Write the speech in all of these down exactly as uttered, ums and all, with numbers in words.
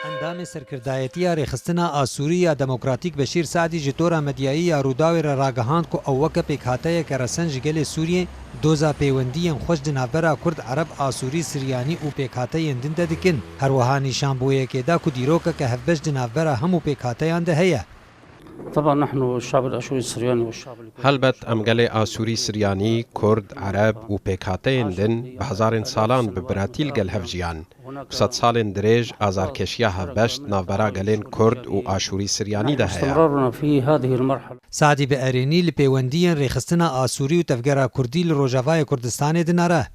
Endamê Serkirdayetiya Rêxistina Asûrî ya Demokratîk Beşîr Sadî ji tora medyayî ya Rûdawê re ragihand ku ew weke pêkhateyeke resen ji gelê Sûriyê doza pêwendiyên xweş di navbera Kurd, Ereb, Asûrî, Siryanî û pêkhateyên din de dikin. Her wiha nîşan bi wê yekê da ku dîrokeke hevbeş di navbera hemû pêkhateyan de heye. طبعا نحن الشعب الاشوري السرياني والشعب الكردي. Helbet em gelê Asûrî, Siryanî, Kurd, Ereb û pêkhateyên din bi hezarên salan bi biratî li gel hev jiyan. Bi sedsalên dirêj azarkeşiya hevbeş di navbera gelên Kurd û Aşûrî Siryanî de heye. استمرارنا في هذه المرحله. Sadî bi erênî li pêwendiyên rêxistina Asûrî û tevgera Kurdî li Rojavayê Kurdistanê dinare.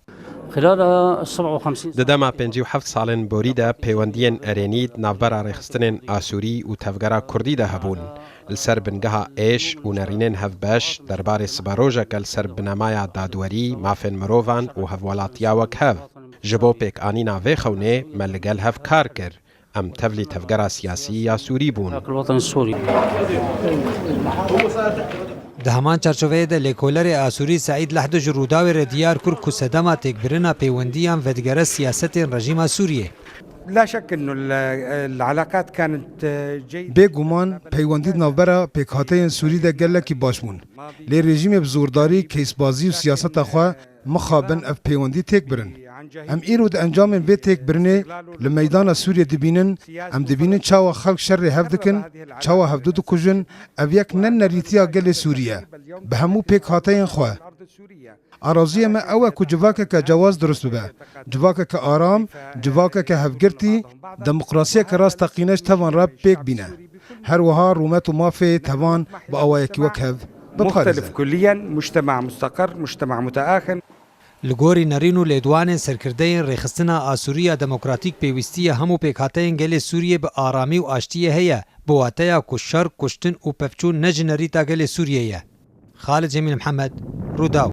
خلال ال57 Di dema pêncî û heft salên borî de pêwendiyên erênî di navbera rêxistinên Asûrî û tevgera Kurdî de hebûn. Li ser bingeha êş û nerînên hevbeş derbarê siberojeke li ser binemaya dadwerî, mafên mirovan û hevwelatiya wekhev. Ji bo pêkanîna vê xewnê me li gel hev kar kir. Em tevlî tevgera siyasî ya Sûrî bûn. الوطني السوري. Di heman çarçoveyê de lêkolerê Asûrî Seîd Lehdo ji Rûdawê re diyar kir ku sedema têkbirina pêwendiyan vedigere siyasetên rejîma Sûriyê. لا شك انه ال- العلاقات كانت جيده. Bêguman peywendî di navbera pêkhateyên Sûrî de gelekî baş bûn. Lê rejîmê bi zordarî, keysbazî û siyaseta xwe mixabin ev peywendî têk birin. Em îro di encamên vê têkbirinê li meydana Sûriyê dibînin, em dibînin çawa xelk şerê hev dikin, çawa hevdu dikujin, ev yek ne nerîtiya gelê Sûrî ye. Bi hemû pêkhateyên xwe. Araziyê me ew e ku civakeke cewaz dirust bibe. Civakeke aram, civakeke hevgirtî, demokrasiyeke rasteqîne ji tevan re pêk bîne. Her wiha rûmet û mafê tevan bi awayekî wekhev biparêze. مختلف كليا، مجتمع مستقر، مجتمع متآخن. Li gorî nerîn û lêdwanên serkirdeyên Rêxistina Asûrî ya Demokratîk pêwîstî ye hemû pêkhateyên gelê Sûriyê bi aramî û aştiyê heye, bi wateya ku şer, kuştin û pevçûn ne ji nerîta gelê Sûriyê ye. Xalid Cemîl Mihemed, Rûdaw.